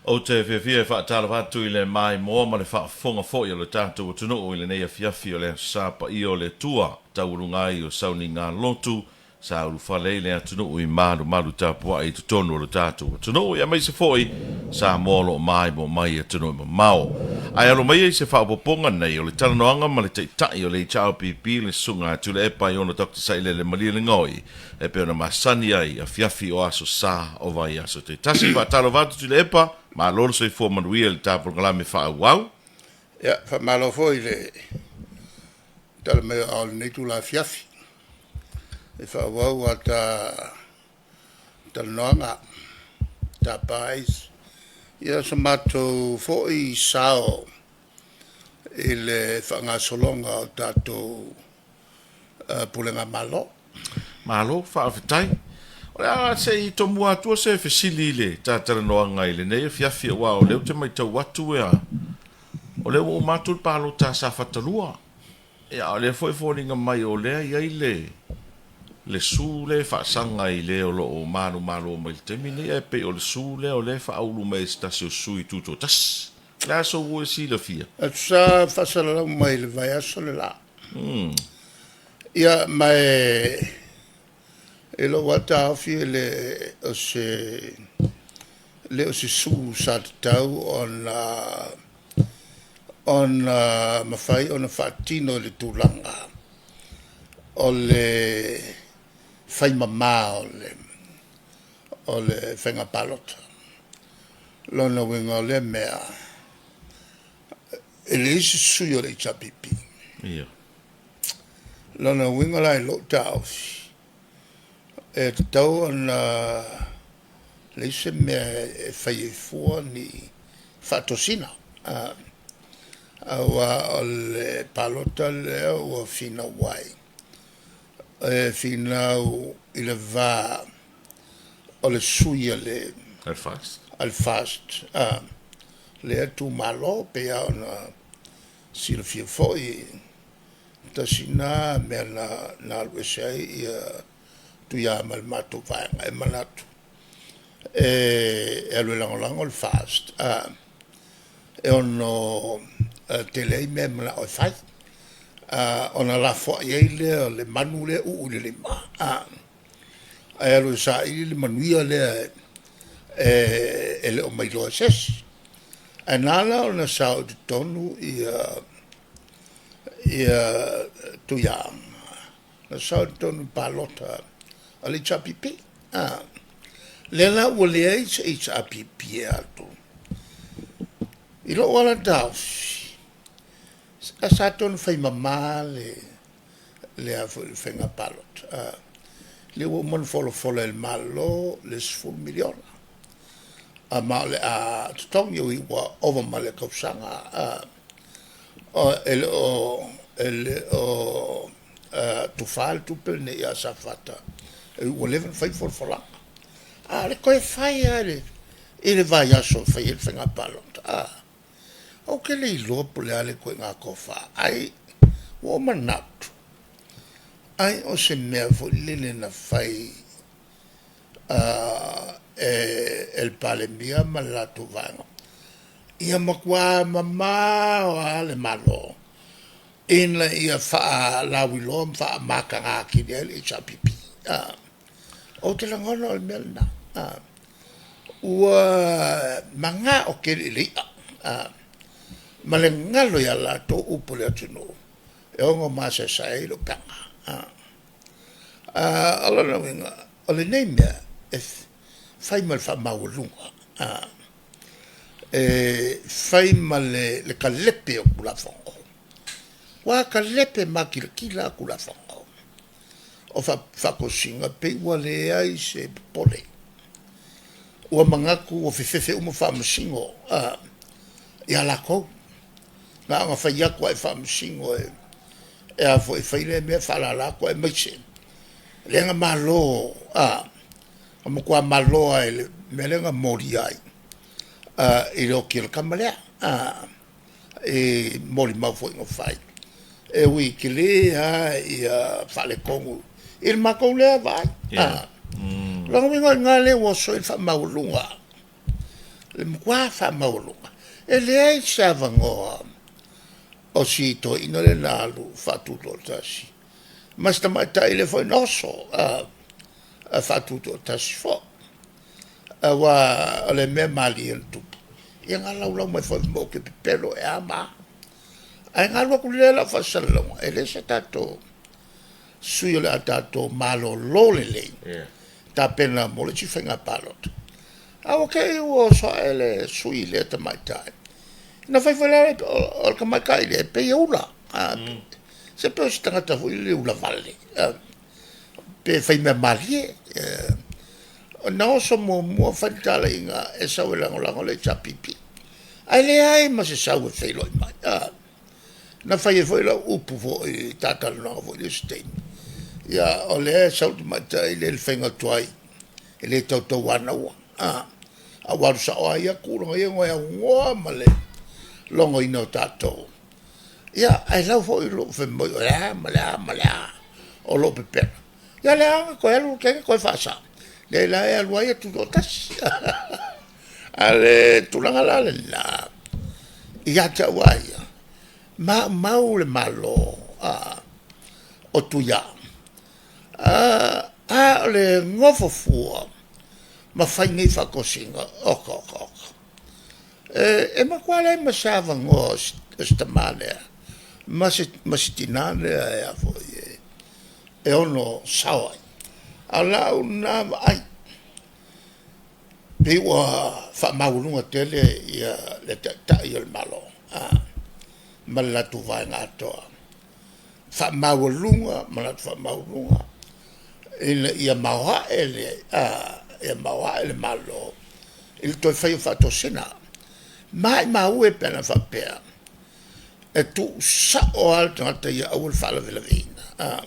Ou te fiafia e faatalofa atu i le maimoa ma le faafofoga foi a lo tatou atunuu i lenei afiafi o le Aso Sa paia o le Atua, taualuga ai o sauniga lotu sa ulufale ai le atunuu i malumalu tapuai i totonu o lo tatou atunuu, aemaise foi Samoa o lo o maimoa mai i atunuu e mamao. Ae alo mai ai se faaopoopoga nei o le talanoaga ma le Taitai o le HRPP le Susuga a Tuilaepa Aiono Doctor Sailele Malielegaoi e pei ona masani ai afiafi o Aso Sa o vaiaso taitasi. Faatalofa atu Tuilaepa, malo le soifua manuia i le ta polokalame faaauau. Ia, faamalo foi i le tala mai o aao i lenei itula afiafi e faaauau a ta talanoaga e tapa ai so matou foi sao i le faagasologa o tatou Pulega Malo. Malo faafetai. O le a se i tomua atua se fesili i le ta talanoaga i lenei afiafi, aua o lea ou te matau atu o lea ua uma atu le palota a Safata 2. Ia, a o lea foi e foliga mai o lea e i ai le su lea e faasaga i le o lo o manumalo mai i le taimi lenei, ae pei o le su lea o lea e faaulu mai e se tasi o sui tutoatasi. O le a sou ua e silafia? E tusa faasalalau mai i le vaiaso le la. Ia, ma i lou lava taofi e le o se sue sa tatau ona mafai ona faatino i le tulaga o le faimama o le faiga palota. O lona uiga o lea mea, e leai se sui o le HRPP. O lona uiga la i lou taofi, e tatau ona leai se mea e fai ai fua ni faatosina, aua o le palota lea ua finau ai, e finau i le va o le sui a le FAST lea e tumalo. E pei lava ona silafia foi, tasi lena mea na alu ese ai Tuia ma le matou Vaega, e manatu e alu e lagolago le FAST e ono tele ai mea e manao e fai, ona lafoai ai lea o le manu lea e uu i le lima ae alu e saili le manuia lea e le o ma iloa e se isi. Ae na ala ona sao i totonu Tuia, na sao i totonu i le palota a le HRPP. Lea la ua leai se HRPP e alu. I lou lava la taofi, sa tatau ona faimama le faiga palota, lea ua uma ona folafola e le Malo le $10 miliona, ma o le a totogi, e ui ua ova ma le tausaga e le o tufa le tupe lenei ia Safata, e ui ua leva ona fai folafolaga. A o le toe fai lava i le vaiaso e fai ai le faiga palota, ou te le iloa po o le a le ituaiga tofa, ai ua ou manatu, ai o se mea foi lele na fai e le Palemia ma le latou vaega, ia matua mamao lava le Malo ina ia faalauiloa ma faamataga atili ai le HRPP. Ou te lagona o le mea lena, ua manao tele i le i'a ma le galo ia latou upu o le atunuu e ono masaesae ai le upega. O lona uiga, o lenei mea e fai ma le faamaualuga, e fai ma le talepe o Tulafono, matua talepe makilatila lava Tulafono o faatosina, pei ua leai se popole, ua manatu ua fefefe uma Faamasino ia latou, na ona fai atu lava i Faamasino e fai lea mea faalala atu, aemaise lea na malo na matua malo lava i le mea lea na molia ai i le oti o le tama lea i molimau foi na fai, e ui tele lava faaletonu i le matou lea vaai. O lona uiga o i ina lea ua oso ai le faamaualuga. Le matua faamaualuga, e leai se avanoa o si toeaina lea na alu faatutoatasi ma si tamaitai lea foi na oso faatutoatasi foi, aua o le mea malie na tupu, ia na laulau mai foi ma ou te pepelo e a ma a. Ae na alu atu lea lau faasalalauga, e leai se tatou sui o le a tatou malolo lelei, tapena mo le isi faiga palota. A ua te i ua oso ae le sui lea tamaitai. Na fai foi la o le tamaitai lea e pei e ula, se pei o se tagata foi lele ula vale, pe fai mea malie. Na oso muamua fai le talaiga e sau e lagolago le HRPP, ae leai ma se sau e feiloai mai. Na fai ai foi lau upu foi i ta talanoaga foi i le isi taimi, ia o lea e sau le tamaitai lea i le faiga tuai, e le tautauanaua, a ua alu sao lava ia tu lona ia igoa e aunoa ma le logoina o tatou. Ia, ae lau foi lou fai mai o le a ma le a ma le a o lou pepelo. Ia o lea lava na toe alu te i toe faasao, leai la e alu lava ia tutoatasi. A o le tulaga la lena ia te au lava ia, maumau le Malo o Tuiaana, a o le nofo fua ma fai nei faatosina, oka oka oka. E matua leai ma se avanoa o si tama lea ma si tina lea e a foi e ono sao ai. A o lau lena vaai, pei ua faamaualuga tele le Taitai o le Malo ma le latou vaega atoa, faamaualuga ma latou faamaualuga ina ia maoae le Malo i le toe faia o faatosina. Maimau e pe ana faapea e tuusao lava le tagata ia aua le faalavelaveina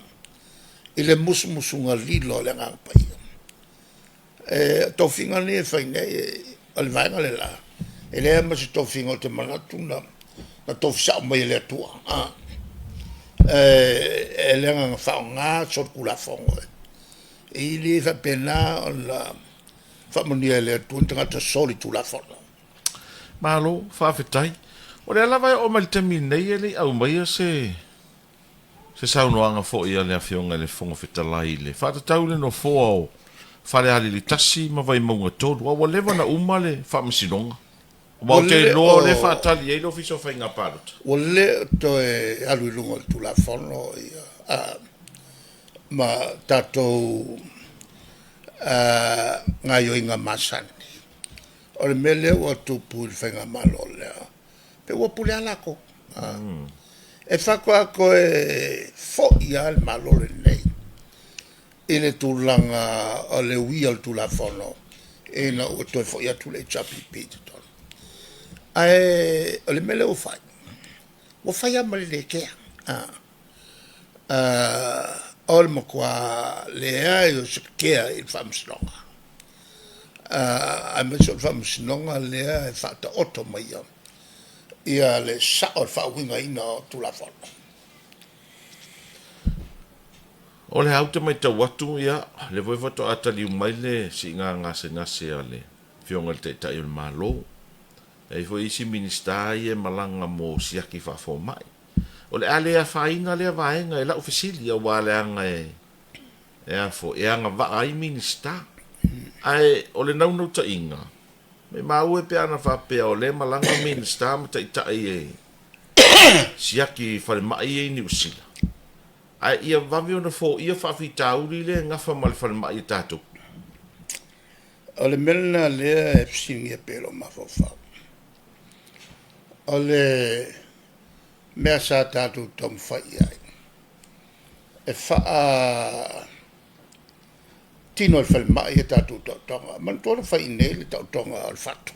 i le musumusuga lilo a le Agaga Paia. O tofiga nei e fai nei, o le vaega le la, e leai lava ma se tofiga ou te manatu na tofi sao mai e le Atua, e leaga na faaaoga solitulafono e le faapena ona faamanuia e le Atua ni tagata solitulafono. Malo faafetai. O lea lava e oo mai le taimi nei e le i aumaia se saunoaga foi a le Afioga i le Fofoga Fetalai i le faatatau i le nofoa o Falealili 1 ma Vaimauga 3, aua ua leva ona uma le Faamasinoga. Aua ou te iloa o lea e faatali i ai le Ofisa o Faiga Palota. Ua le o toe alu i luga o le Tulafono ma tatou gaoioiga masani. O le mea lea ua tupu i le faigamalo lea, pei ua pule lava latou. E faatoa toe foi lava le Malo lenei i le tulaga o le uia o le Tulafono ina ua toe foi atu le HRPP i totonu. Ae o le mea lea ua fai, ua fai lava ma le le kea. O le matua leai o se kea i le Faamasinoga, aemaise o le Faamasinoga lea e faataoto maia le sao o le faauigaina o Tulafono. O lea ou te matau atu, ia, o lea foi faatoa taliu mai le siiga gasegase a le Afioga i le Taitai o le Malo. E i ai foi isi Minisita ia e malaga mo siaki faafomai. O le a le afaina lea vaega i lau fesili, aua leaga e agavaa ai Minisita. Ae o le naunautaiga, maumau e pe ana faapea o lea e malaga Minisita ma Taitai e siaki i falemai ia i Niu Sila, ae ia vave ona foia faafitauli lea e gafa ma le falemai a tatou. O le mea lena lea e fesiligia pea i lou mafaufau, o le mea sa tatou taumafai i ai e faatino e le falemai a tatou taotoga. Manatua na fai i inei le taotoga o le fatu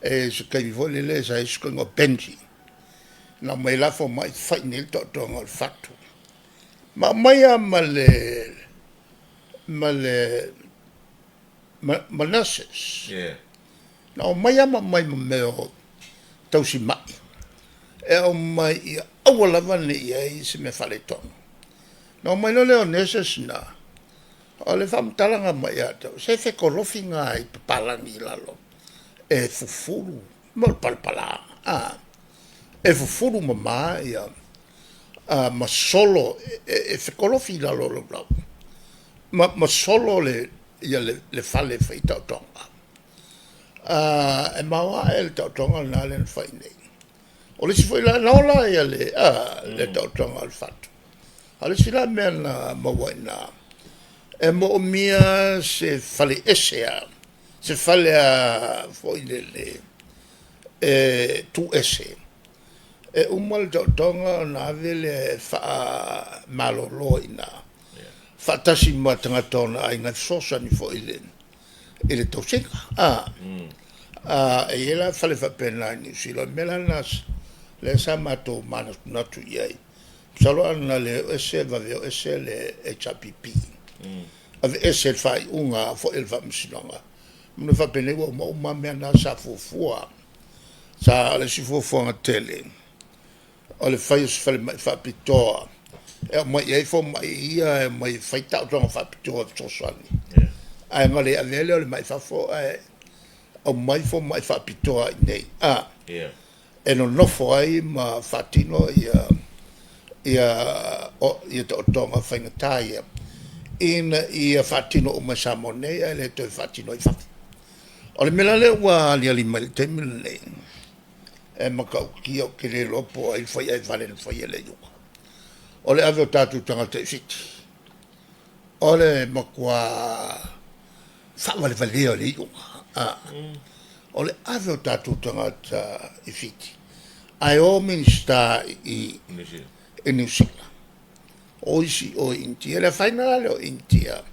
i se taimi foi lele sa i ai si toeaina o Benji, na aumai ai la fomai fai i inei le taotoga o le fatu, ma aumai lava ma nurses. Na omai lava ma aumai ma mea o tausimai e aumai ia aua lava ne i i ai se mea faaletonu. Na omai loa lea o nurses na, o le faamatalaga mai ia te au, se fetolofi na i papalagi i lalo. e fufulu ma o le palapala, a, e fufulu mama ia a, ma solo e fekolofi i lalo o laulau ma solo le ia le fale e fai ai taotoga. E maoae le taotoga lena lea na fai i inei. O le isi foi la, na ola ia le le taotoga o le fatu, a o le isi la mea na maua i ina, e moomia se fale ese lava, se fale a foi lele e tu ese, e uma le taotoga ona ave lea e faamalolo ai i ina, faatasi ma tagata o ona aiga e fesoasoani foi i le tausiga. E i ai la fale faapena i Niu Sila, o le mea la lena lea sa matou manatunatu i ai, masalo ana le o ese, vave o ese le HRPP, aveese i le faaiuga foi a le Faamasinoga, ona faapenei ua uma uma lava mea na sa fuafua. Sa, o le isi fuafuaga tele, o le fai o se falemai faapitoa e aumai i ai fomai ia e omai e fai taotoga faapitoa e fesoasoani, ae na le avea lea o le mai fafo ae aumai fomai faapitoa i inei e nonofo ai ma faatino ia taotoga faigata ia, ina ia faatino uma i Samoa nei ae le toe faatino ai i fafo. O le mea la lea ua aliali mai i le taimi lenei, e matautia ou te le iloa po o ai le faiaivale na faia lea iuga, o le ave o tatou tagata i Fiti. O le matua faavalevalea o le iuga, o le ave o tatou tagata i Fiti, ae o Minisita i Niu Sila, o isi o i Initia. E le afaina la le o i Initia,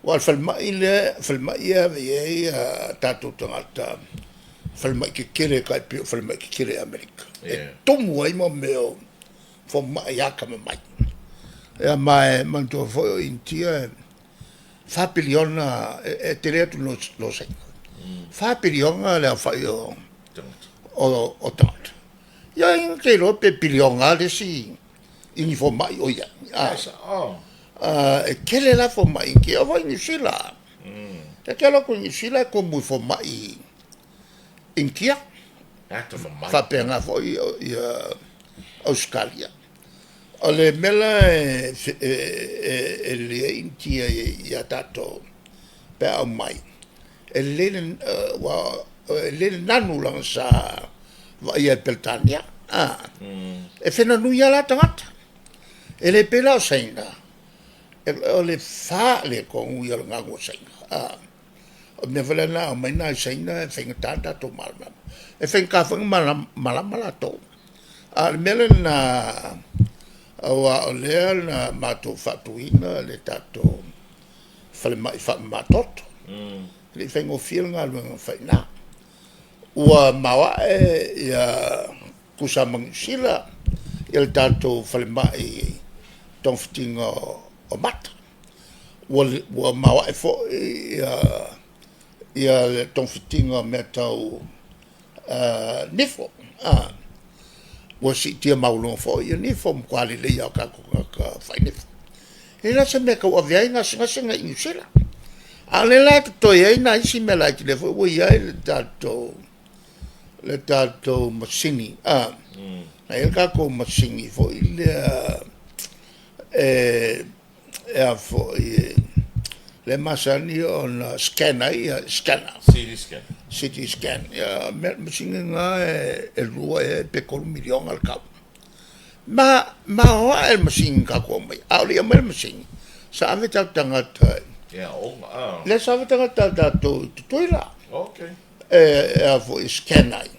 aua o le falemai lea, falemai ia e ave i ai a tatou tagata, falemai tetele e tai pei o falemai tetele i Amerika, e tumu ai mea o fomai atamamai. Ia ma e manatua foi o Initia e 4 piliona, e tele atu i lo Saina. 4 piliona le aofai o tagata. Ia na te iloa pe piliona lava le isi i ni fomai o i ai. E tele la fomai i Initia, oo foi i Niu Sila. E te alu atu i Niu Sila e tumu i fomai Initia. Faapena foi ia Ausetalia. O le mea la e lelei ai Initia ia tatou pe a aumai, e lelei aua e lelei le nanu leaga sa vaaia e Peretania. E fenanui lava la tagata. E le pei la o Saina, o le faaletonu ia o le nanu a Saina. O le mea foi lea na aumai nai Saina e faigata ona tatou malamalama. E faigata foi ona malamalama latou. A o le mea lena, aua o lea na matou faatuina le tatou falemai faamama toto. E le i faigofie le galuega na fai i ina. Ua maoae ia tusa ma Niu Sila ia le tatou falemai togafitiga o mata. Ua maoae foi ia le togafitiga o mea tau nifo. Ua siitia maualuga foi ia nifo, ua matua lelei lava o tatou tagata fai nifo. E leai la se mea e tau ave ai gasegase na i Niu Sila. A o lea la e totoe ai nai isi mea laiti, lea foi ua i ai le tatou masini, na i ai le tatou masini foi lea e a foi, lea e masani ona scan ai ia scanner. CT scan. CT scan. Ia masini na e 2 ea pe 3 miliona le tau. Ma maoae le masini na tatou aumai, a o le i aumai le masini, sa ave tatou tagata lea sa ave tagata a tatou i Tutuila e a foi, scan ai.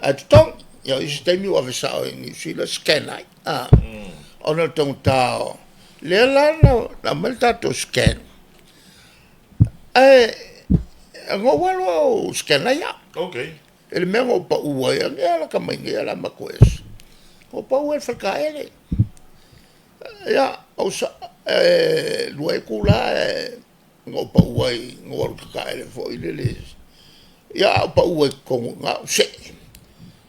Ae totogi. Ia o isi taimi ua ave sao i Niu Sila scan ai. Ona o le taugata o lea la na aumai le tatou scan. Ae na ou alu au scan ai au. I le mea na ou pau ai, ia lata mai nei la matou ese. Na ou pau ai i le faletaele. Ia, ou 2 itula na ou pau ai, na ou alu i le taele foi lele. Ia, a ou pau ai i totonu i ina ou see.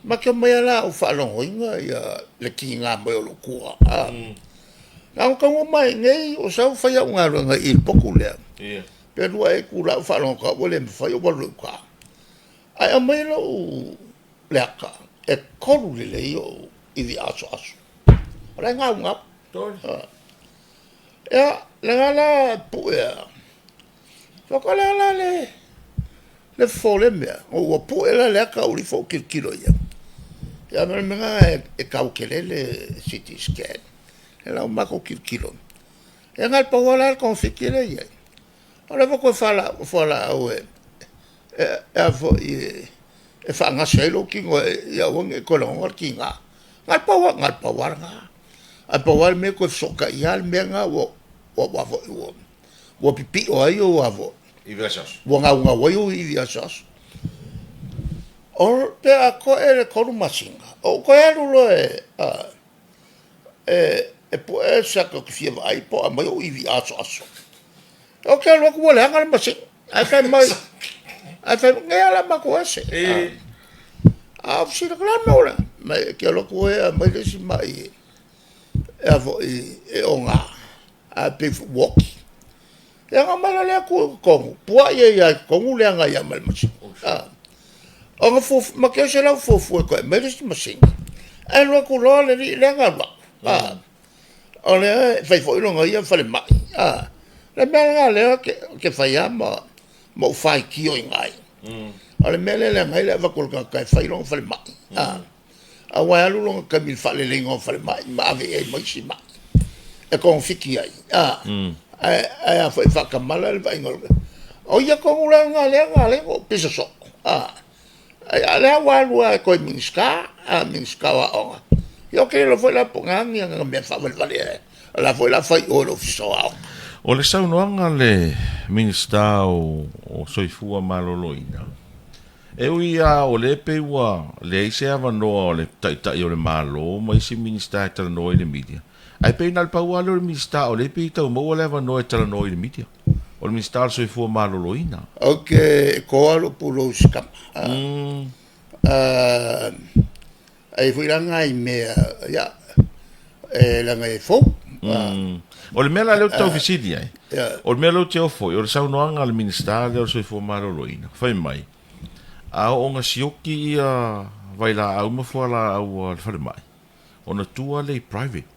Ma te omai lava la ou faalogoina ia le kiga mai o lou tua. Na ona taunuu mai i inei o sau fai au galuega i le potu lea. Pe 2 ea itula ou faalogo atu lava ua le mafai ou alu loa i uta. Ae aumai lou le ata e 3 lelei o'u ivi asoaso. O la e gaugau. Ia, lena la pue a. Fai atu, o le a la le fofo o lea mea? Ua pue la le ata ou alu ifo ou tilotilo i ai. Ia ma le mea lena e taua tele le CT scan. Lea la ua matou tilotilo, ia na o le pau lava la le togafiti lea e i ai, o lea ua toe fualaau e e faagase ai lou tino ia aua ne i e toe lagona le tiga. Na o le pau lava, na o le pau lava lena. Ae pau lava le mea e toe fesootai lava le mea lena ua pipio ai ou Ivi asoaso. Ua gaugau ai ou ivi asoaso. Pe a to'e le 3 masina, ou toe alu loa e pue se ata ou te fia vaai po o aumai ou ivi asoaso. Ou te alu atu ua leaga le masini, ae fai mai, nei lava o le a matou ese. Ae ou fesili atu, o le a le mea ua leaga ai? Fai mai e te alu atu oe e aumai le isi mai e ona, ae pei foi ua oti. Ia ona aumai loa lea tuu i totonu, puai ai lava i totonu leaga ai ma le masini. Ona matou o se la ua fuafua e toe aumai le isi masini, ae alu atu loa le alii lea na alu atu, o lea e fai foi lona ia falemai, o le mea lena o lea ou te fai lava ma ou faitio i ina, o le mea lea e leaga ai le avatu o le tagata e fai lona falemai, aua e alu lona taimi i le faaleleiga o falemai ma ave i ai ma isi mai e togafiti ai, ae a foi e faatamala le vaaiga o le O ia tonu la lena lea na ala ai ona ou pisa soo, a o lea ua alu lava e toe Minisita, Minisita o Aoga, ia ou te le iloa foi la po o a ni ana mea faavalevale ai, o la foi o le a fai i o i le Ofisa o Aoga. O le saunoaga a le Minisita o Soifua Maloloina, e ui lava o lea e pei ua leai se avanoa o le Taitai o le Malo ma isi Minisita e talanoa i le media, ae pei na o le pau lava lea o le Minisita o lea e pei e tau maua le avanoa e talanoa i le media, o le Minisita o le Soifua Maloloina. Ou te to lava lou pulou i si tama. Ai foi la nai mea, ia, e leaga e fou. O le mea la lea ou te tau fesili ai, o le mea lea ou te ofo ai, o le saunoaga a le Minisita lea o le Soifua Maloloina, fai mai, a oo ina sioki ia vailaau ma fualaau a le falemai, ona tua lea i private,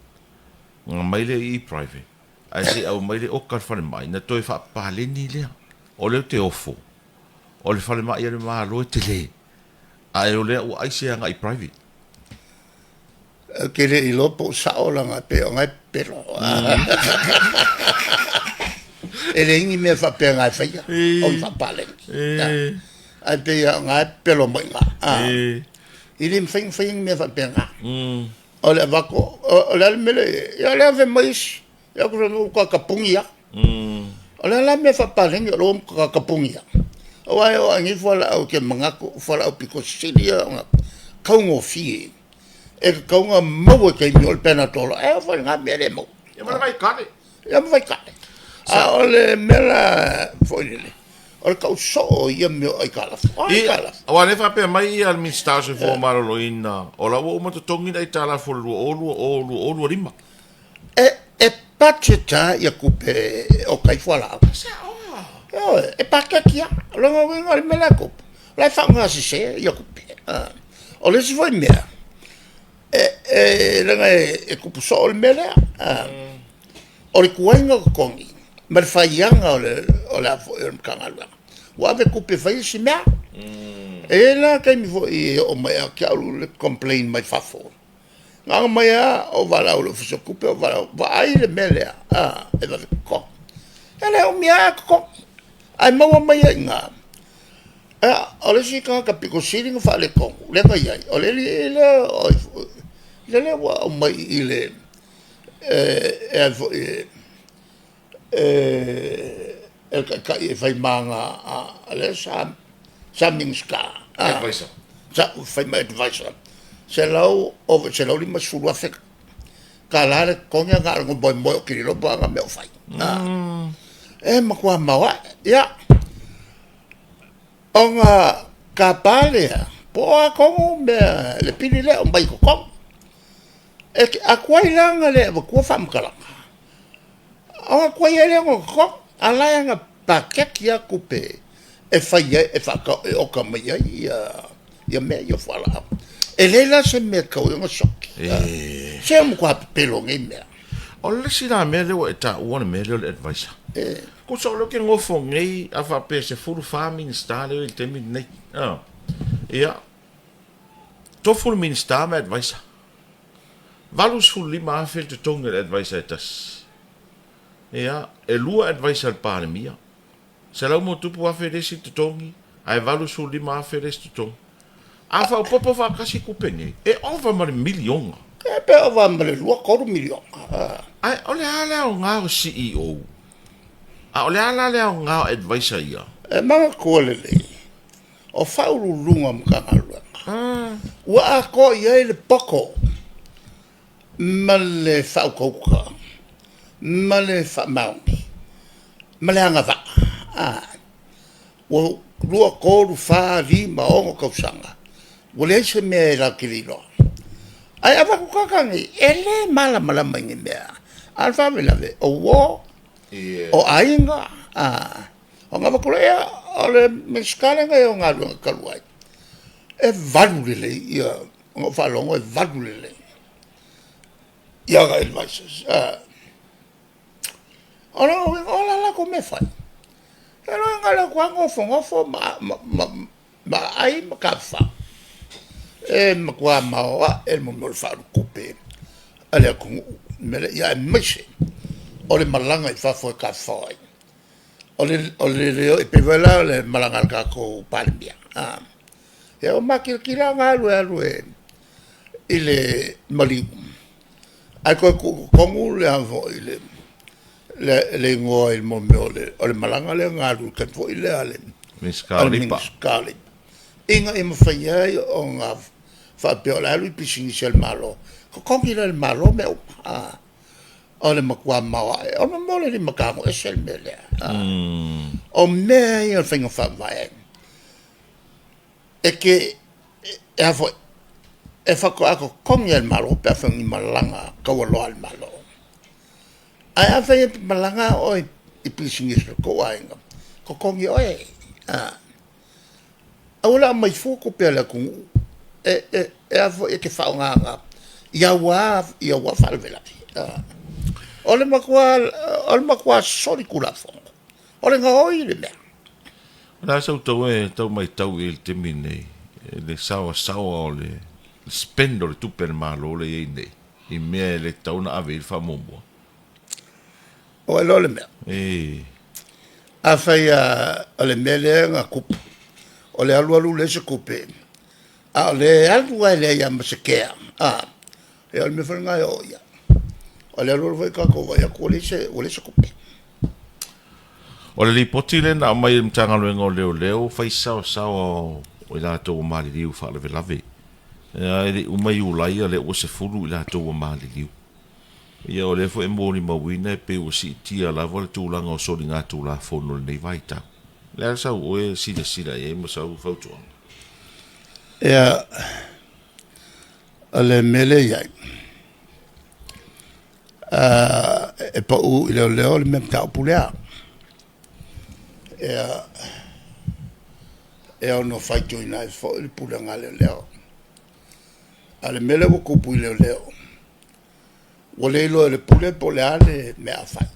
ona aumai lea i private, ae se i aumai le oka i le falemai, ona toe faapaleni lea. O lea ou te ofo, o le falemai a le Malo e tele, ae o lea ua aise agai i private. Ou te le iloa po o sao leaga e pei o na e pepelo. E leai ni mea faapena e faia, o ni faapaleni. Ae pei lava o na e pepelo mai i ina. E le mafai ona faia ni mea faapena. O le avatu, o le a le mea lea e i ai? Ia o lea e fai mai isi, ia ou te fai atu, ua matua tapuni lava. O le a la le mea e faapaleni o lea ua matua tapuni lava? Aua e oo lava i nei fualaau ou te manatu o fualaau pito sili ia ona taugofie e tatau ona maua i taimi o le Panadol, ae oo foi i lena mea e le maua. Ia ma le Vaitale. Ia ma Vaitale. A o le mea la foi lele, o le tau soo o ia mea o aitalafu. O aitalafu. Aua o lea e faapea mai le Minisita o le Soifua Maloloina, o la ua uma totogi le aitalafu o le 2020, 2025. E budget lava ia tupe o kai fualaau. Ioe, e paketi lava. O lona uiga o le mea la e tupu, o la e faaaoga sese ia tupe. O le isi foi mea, leaga e tupu soo le mea lea, o le tuaiga o totogi ma le faiaga o le a foi o le Matagaluega, ua ave tupe e fai isi mea. E i ai la taimi foi e oo mai ia te au le complain mai fafo, na ona omai lava o valaau i le Ofisa o Tupe, o valaau, vaai le mea lea, e vave totogi. Ia le umi lava totogi, ae maua mai ai i ina. O le isi tagata pito sili ona faaletonu lea na i ai, o le alii lea o ai foi, lea ua aumai i i le e a foi e le taitai e fai ma lea sa Minisita. Advisor. Sa fai ma advisor, ova i le $150,000 le totogi ae na o le moemoe ou te le iloa po o a ana mea o fai. E matua maoae. Ia, ona tapa lea, po o a tonu mea le pili lea e aumai i totonu. A tuai la ona le avatua faamatalaga, ona tuai ai lea ona totogi, a o la e ana paketi lava tupe e fai ai, e faatau, e oka mai ai ia, ia mea ia o fualaau. E leai la se mea e tatau ai ona soki. Se o le matua pepelo o nei mea. O le isi la mea lea ua e taua le mea lea o le advisor. Tusa o lea ou te nofo nei a faapea e 14 Minisita lea e i ai i le taimi lenei. Ia, tofu le Minisita ma advisor. 85,000 le totogi o le advisor e tasi. Ia, e lua advisor a le Palemia. 100+ le isi totogi ae 85,000 le isi totogi. A faaopoopo faatasi tupe nei, e ova ma le miliona. E pe ova ma le 2, 3 miliona. Ae o le a le aoga o CEO? A o le a la le aoga o advisor ia? E manatua lelei, o Faauluuluga o Matagaluega, ua atoa i ai le poto ma le faautauta ma le faamaoni ma le agavaa, ua 2, 3, 4, 5, 6 tausaga ua leai se mea e latou te le iloa. Ae avatu tagata nei e le malamalama i ni mea, a o le faalavelave o uo, o aiga, ona avatu lea, o le Minisita lenei o Galuega talu ai, e valu lelei ia, na ou faalogo e valu lelei ia ana advisers. O lona uiga o a la latou mea e fai? Seiloga na o le o atu lava nofonofo ma aai ma tafafao. E matua maoae le mea o le faaalu tupe a le atunuu i le mea lea, ia aemaise o le malaga i fafo e tafafao ai. O le le o, e pei foi la o le malaga a le tatou Palemia, a, ia ua matilatila lava ona alu e alu i le maliu ae toe tuu i totonu le a foi le igoa i mea o le malaga lea na alu i le taimi foi lea a le Minisita o Leipa. Minisita o Leipa, ina ia mafai ai ona faapea o le a alu i pisinisi a le Malo, totogi la e le Malo mea uma. O le matua maoae, o le mea o le limatago ese le mea lea. O mea ia o le faiga faavae e te, e a foi, e faatoa totogi lava e le Malo pe afai o ni malaga taualoa a le Malo. Ae afai e te malaga oe i pisinisi a lo outou aiga, totogi e oe, aua le aumai fua tupe a le atunuu e te faaaogaina i au lava faalavelave. O le matua solitulafono, o le gaoi le mea. O le a sau tau e tau matau i ai i le taimi lenei, i le saoasaoa o le spend o le tupe a le Malo lea e i ai nei, i mea e le tatau ona ave i ai le faamuamua? Ua iloa le mea. Afai lava o le mea lea na tupu, o le alu alu leai se tupe, a o le alu lava e leai lava ma se kea, ia o le mea foi lena e oo i ai. O le alu alu foi tatou vaai atu ua leai se tupe. O le lipoti lea na aumai e le Matagaluega o Leoleo, fai se saosaoa o i latou ua maliliu i faalavelave. E le i uma Iulai a o lea ua 10 i latou ua maliliu. Ia o lea foi e molimauina e pei ua siitia lava le tulaga o soligatulafono i lenei vaitau. O le a sau oe silasila i ai ma sau fautuaga? Ia, o le mea lea e i ai, e pau i leoleo le mea mataupu lea. Ia, e ono faitioina ai foi le pulega a leoleo. A o le mea lea ua tupu i leoleo, ua le iloa e le Pule po o le a le mea a fai,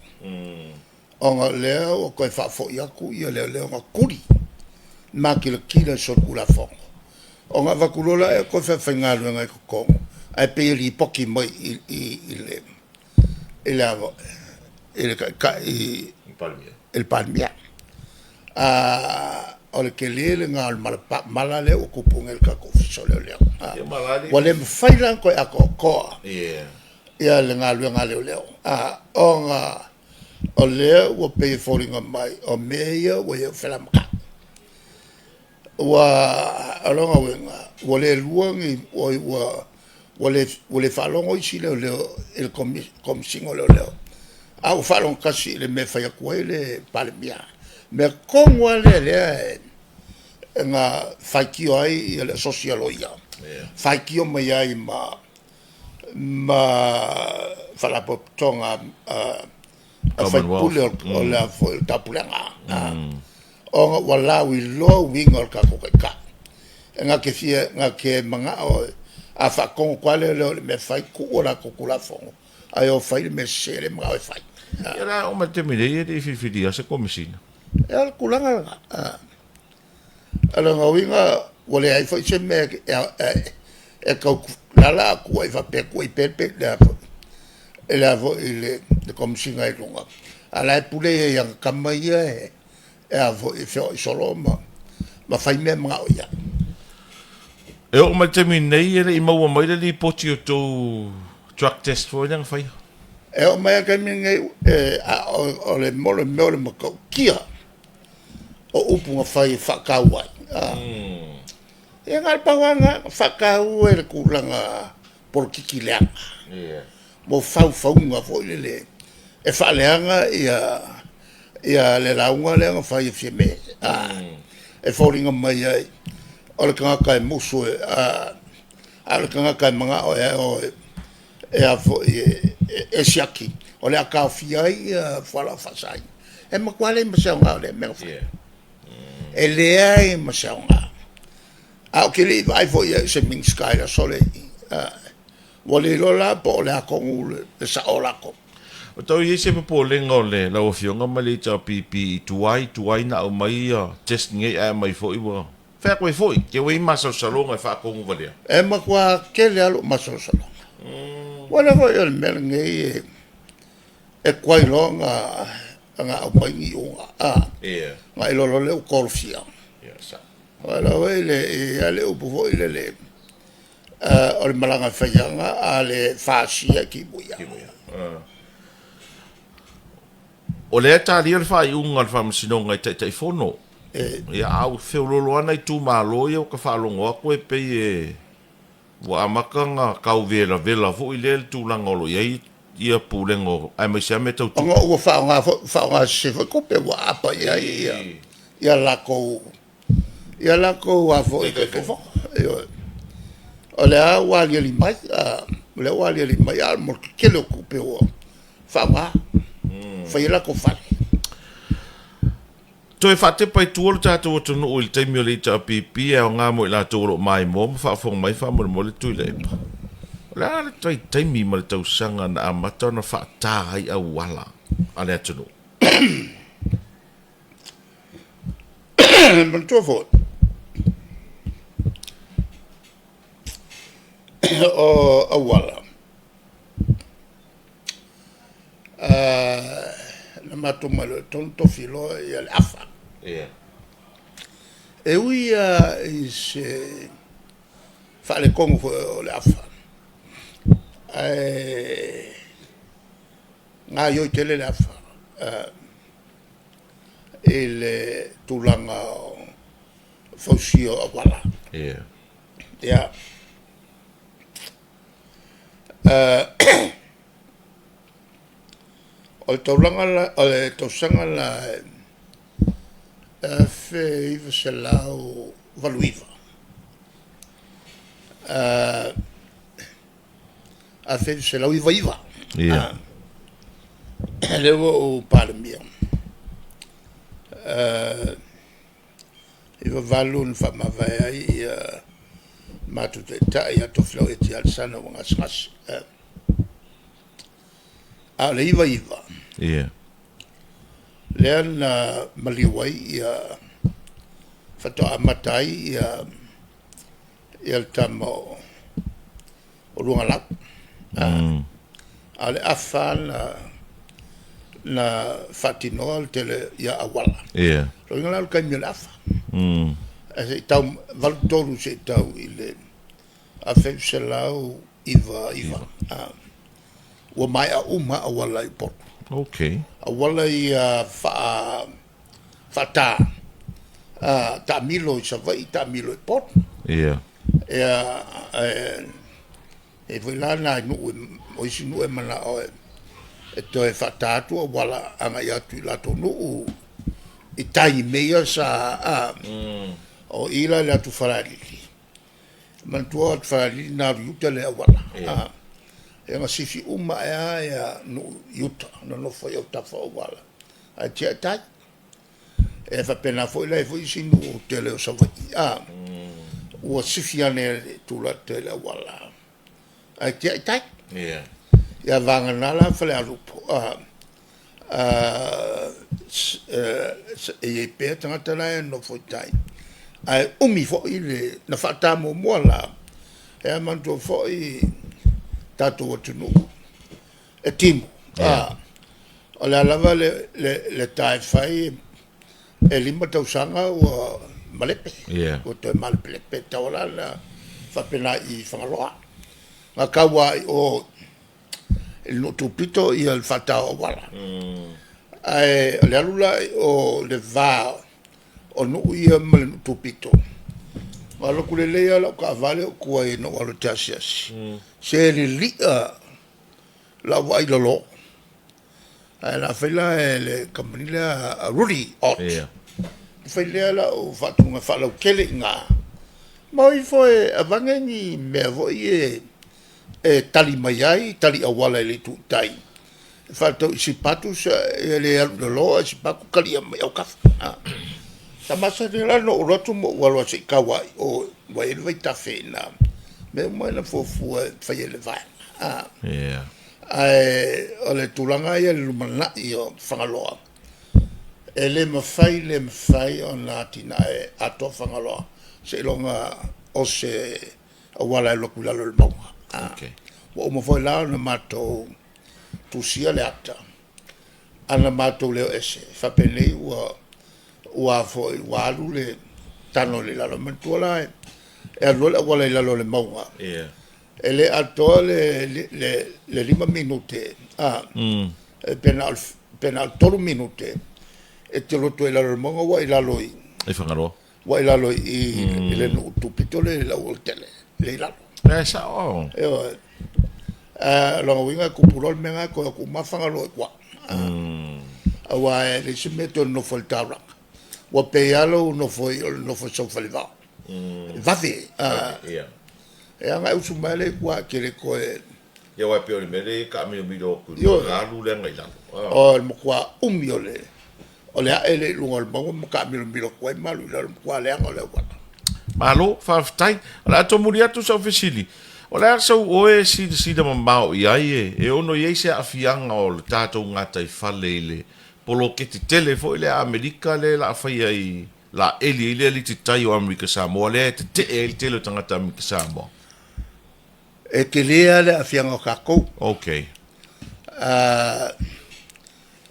ona o lea ua toe faafoi atu leoleo na tuli makilatila i solitulafono, ona avatu loa lea toe faafaigaluega i totonu, ae pei e lipoti mai i le taitai i le Palemia. O le tele lena o le mala lea ua tupu nei i le tatou Ofisa o Leoleo. Ua le mafai la ona toe atoatoa ia le galuega a leoleo, ona o lea ua pei e foliga mai o mea ia ua i ai ua felamatai. O lona uiga ua le lua ni, oi ua le faalogo isi leoleo i le Komesina o Leoleo, a ua faalogo tasi i le mea e fai atu ai le Palemia. O le mea tonu lava lea o lea na faitio ai le asosi a loia, faitio mai ai ma faalapotopotoga a sui usufono o le Taupulega. Ona ua lauiloa uiga o le tatou Taitai, e na te fia, na te manao a faatonu atu lava leoleo i le mea e fai, tuu a latou Tulafono ae o fai le mea sese lea e manao e fai. Ia o le a oo mai i le taimi nei e le i filifilia lava se Komesina. Ia o le tulaga lena. O lona uiga ua leai foi se mea e tau, o la o le a tuuai faapea e tuuai pea le a foi, le a foi le Komesina i luga, a o la e pule ia i ana tama ia e a foi e feoai solo ma fai mea e manao i ai. E oo mai i le taimi nei e le i maua mai le lipoti o tou drug test foi lea na faia? E oo mai lava i le taimi lenei, o le mea o le matautia o upu na fai e faataua ai. Ia na o le pau lava lena, na faataua i le tulaga polokiki leaga mo faufauga foi lele e faaleaga le lauga lea na fai e Fiame, e foliga mai ai o le tagata e musu a o le tagata e manao e o e a foi e siaki, o le a taofia ai fualaau faasaina. E matua leai ma se aoga o lea mea na fai. E leai ma se aoga. Ae ou te le i vaai foi i ai i se Minisita i le aso lenei. Ua le iloa la po o le a tonu le sao o latou. O tau i ai se popolega o lau Afioga ma le HRPP i tuai, tuai na aumai ia test nei ae aumai foi ua fai atu ai foi, te i ua i ai masalosaloga e faatonuvalea. E matua tele lava lou masalosaloga. Aua o lea foi o le mea lenei e tuai loa ona aumai ni iuga, ona e iloa loa lea ua tolofia. Aua e i ai lava le upu foi lele, o le malaga e faiaga a le fasia e timuia. O lea e talia le faaiuga a le Faamasinoga i Taitaifono. Ia, a ua feoloolo lava nai itumalo ia ua ta faalogo atu e pei e ua amata ona tau velavela foi lea le tulaga o lo o i ai ia pulega o, aemaise lava mea tau tupe. Ona ua faaaoga foi, faaaoga sese foi tupe ua aapa i ai ia latou, ia latou a foi Taitaifono. Ioe. O lea ua aliali mai, o lea ua aliali mai, a o le tele o tupe ua faaaoga, fai ai latou fale. Toe faatepa i tua lo tatou atunuu i le taimi o le HRPP e aoga mo i latou o lo o maimoa ma faafofoga mai faamolemole Tuilaepa. O le a le taimi ma le tausaga na amata ona faata ai auala a le atunuu? Manatua foi, o auala, na matou omai loa i totonu tofi loa le afa. E ui lava i se faaletonu foi o le afa, ae gaoioi tele le afa i le tulaga o le fausia o auala. Ia. O le taulaga la, o le tausaga la e 1989, 1999, lea ua ou Palemia, 98 na faamavae ai le matou Taitai ia Tofilau Eti Alesana ua gasegase. A o le 99 lea na maliu ai faatoa amata ai le tama o Luagalau. A o le afa lava na faatinoa le tele o auala. O lona uiga la o le taimi o le afa, ae se i tau 83 seia tau i le 1999, ua maea uma lava auala i Upolu. Auala ia faata, taamilo i Savaii, taamilo i Upolu. Ia, e i ai foi la nai nuu, o isi nuu e manao e toe faata atu auala agai atu i latou nuu i tai i mea ia sa o i la i le atu Falealili, manatua o atu Falealili na alu i uta le auala, ia na sifi uma ae lava nuu i uta, nonofo ai i autafa o auala ae tiai tai. E faapena foi la e i ai foi isi nuu tele o Savaii ua sifi ane i le tulata i le auala ae tiai tai. Ia vagana la Falealupo e i ai pea tagata la e nonofo i tai, ae umi foi le… Na faata muamua la, e manatua foi tatou atunuu e timu, o le a lava le ta e fai, e 5 tausaga ua malepe, ua toe malepelepe. E tatau lava la ona faapena i Fagaloa. Na tau lava i o i le nuu tupito le faata o auala, ae o le alu la i o i le va o nuu ia ma le nuu tupito, na alu atu lelei lava lau taavale o tua na ou alu ou te asiasi, se lilia lau vaai i lalo. Ae na fai la e le kamupani lea a Rudy Ott, na fai lea lau faatonuga e faalautele i ina, ma o ifo e aveane ni mea foi ie e tali mai ai tali auala i le itu i tai, e faatatau i sipatu e le alu i lalo ae sipatu talia mai autafa. Sa masani la ona ou alu atu ma ou alu lava se i tau lava i o aua e i ai le vaitafe i ina, mea uma ia na fuafua e fai e le vaega. Ae o le tulaga ia i le lumanai o Fagaloa, e le mafai le mafai ona atinae atoa Fagaloa seiloga o se auala e alu atu i lalo o le mauga. Ua uma foi la ona matou tusia le ata, a na matou leo ese, faapenei ua ua alu le tano i lalo. Manatua la e alu loa le auala i lalo o le mauga, e le atoa le 5 minute pe na o le 3 minute e te alu atu ai i lalo o le mauga ua e i lalo i I Fagaloa. Ua i lalo i i le nuu tupito lea i le aualatele lea i lalo. E sao. Ioe. O lona uiga e tupu loa le mea lena, e toe o atu uma lava Fagaloa i tua, aua e leai se mea e toe nonofo ai i le taulaga. Ua pei lava lou nofo o le nofo i sau falevao, e vave. E a ona e usu mai lava lea i tua e te le toe… Ia aua e pei o le mea lea e taamilomilo atu i luga, alu lea agai lalo. O le matua umi o le ae lea i luga o le mauga ma taamilomilo atu ai ma alu i lalo, e matua leaga o le auala. Malo, faafetai. O le a tomuli atu sau fesili, o le a sau oe e silasila mamao i ai e ono i ai se aafiaga o le tatou gataifale i le poloketi tele foi lea a Amerika lea o le a faia i laeli ai le aliti tai o Amerika Samoa lea e tetee ai le tele o tagata Amerika Samoa? E tele lava le aafiaga o tatou.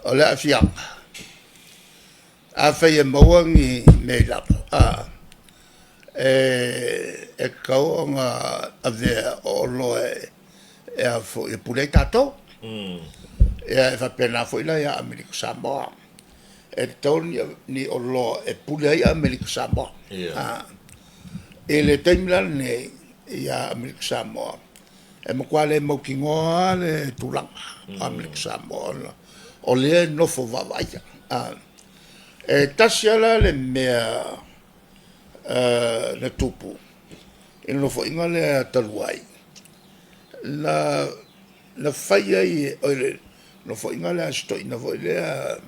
O le aafiaga, afai e maua ni mea i lalo, e tatau ona avea o oloa e pule ai tatou. Ia e faapena foi la ia Amerika Samoa, e tatau ni oloa e pule ai Amerika Samoa. I le taimi la lenei ia Amerika Samoa, e matua le mautinoa lava le tulaga o Amerika Samoa ona o lea e nofo vaavaaia. E tasi lava la le mea na tupu i le nofoaiga lea talu ai, na fai ai e le nofoaiga lea a si toeaina foi lea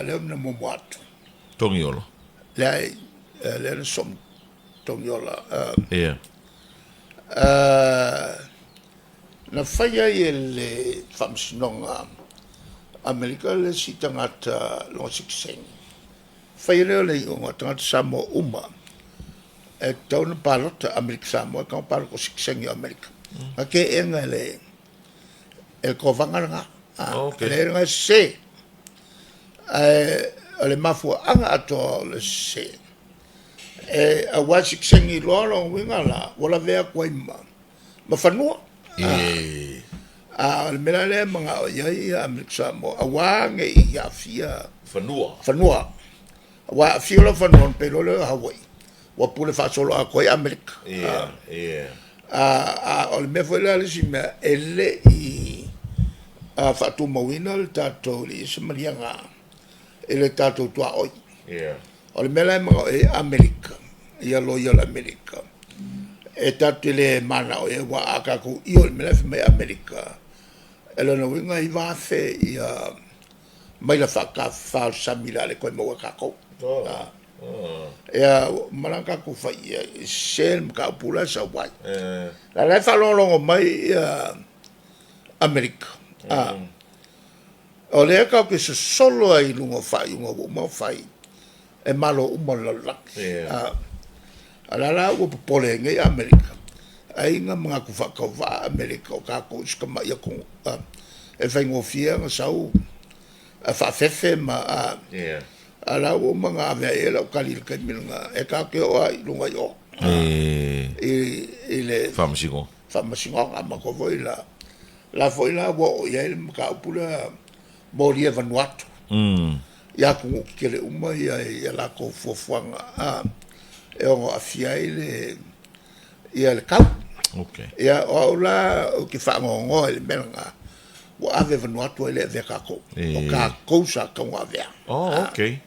lea na muamua atu. Togiola. Leai, lea na sosoo ma Togiola. Na fai ai e le Faamasinoga a Amerika le isi tagata lona sitiseni, fai ai lea o le iuga o tagata Samoa uma e tatau ona palota, Amerika Samoa e tatau ona palota o sitiseni o Amerika. Na teena e le tovaga lena, o lena e sese. Ae o le mafuaaga atoa o le sese, aua e sitiseni loa, lona uiga la ua lavea atu ai ma fanua. A o le mea la lea e manao i ai Amerika Samoa, aua ne i aafia fanua. Fanua. Aua a aafia loa fanua ona pei loa lea o Hawaii, ua pule faasoloatoa ai Amerika. A o le mea foi la le isi mea, e le i faatumauina le tatou, e le i i ai se maliega i le tatou tuaoi. O le mea la e manao i ai Amerika, ia loia o le Amerika, e tatou te le mananao i ai, aua a tatou io i le mea la e fai mai Amerika, o lona uiga e 9,000 ia Maila faatafafa o le sami o le a le toe maua e tatou. Ia, ua uma la ona tatou fai i ai, e sese le mataupu la e sau ai. A o la e faalogologo mai ia Amerika, a, o lea tatou te sosolo ai i luga o faaiuga ua uma ona fai e Malo uma o le lalolagi. A, o la la ua popole ai nei Amerika, ai na manatu faatauvaa Amerika o tatou o si tamai atunuu, a, e faigofie ona sau faafefe ma a, a o la ua uma ona ave i ai lau tali i le taimi lena, e tatou te oo lava i luga i o, i le Faamasinoga. Faamasinoga. Matou foi la, la foi la ua oo i ai le mataupu lea molia e Vanuatu i atunuu tetele uma ia i a latou fuafuaga a, e ono aafia ai le ia le tau. Ia, o au la ou te faanoanoa i le mea lena, ua ave Vanuatu ae le avea tatou. O tatou sa tatau ona avea. Oh, okay.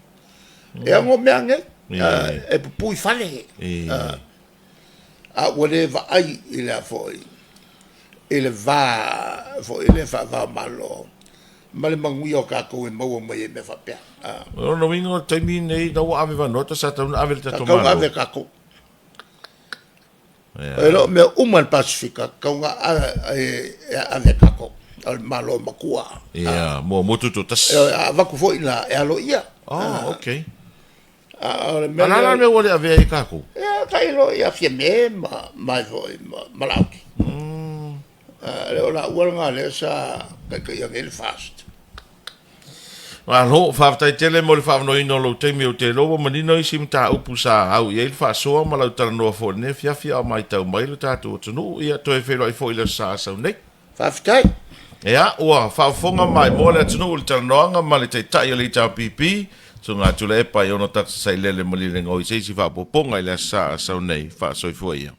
Ia, o mea nei, e pupui fale. A ua le vaai i le a foi, i le va foi lea faava-o-Malo ma le manuia o tatou e maua mai ai mea faapea. O lona uiga o le taimi lenei la ua ave Vanuatu sa tatau ona ave le tatou Malo. Sa tatau ona ave tatou. E le o mea uma i le Pasefika, tatau ona ave e tatou, o le Malo matua. Ia, muamua tutoatasi. A avatu foi la, e aloaia. Oh, okay. A o le mea lea. A o le a la le mea ua le avea ai tatou? Ia, tailo ia Fiame ma ma foi ma ma Lauti. Le o laua lena lea sa taitaia nei le FAST. Malo, faafetai tele mo le faavanoaina o lou taimi. Ou te iloa ua manino isi mataupu sa au i ai le faasoa ma lau talanoa foi i lenei afiafi a o matau mai lo tatou atunuu. Ia, toe feiloai foi i le Aso Sa a sau nei. Faafetai. Ia, ua faafofoga maimoa le atunuu i le talanoaga ma le Taitai o le HRPP, Susuga Tuilaepa i ona tagata sailele malielegaoi i se isi faaopoopoga i le Aso Sa a sau nei. Faasoifua ia.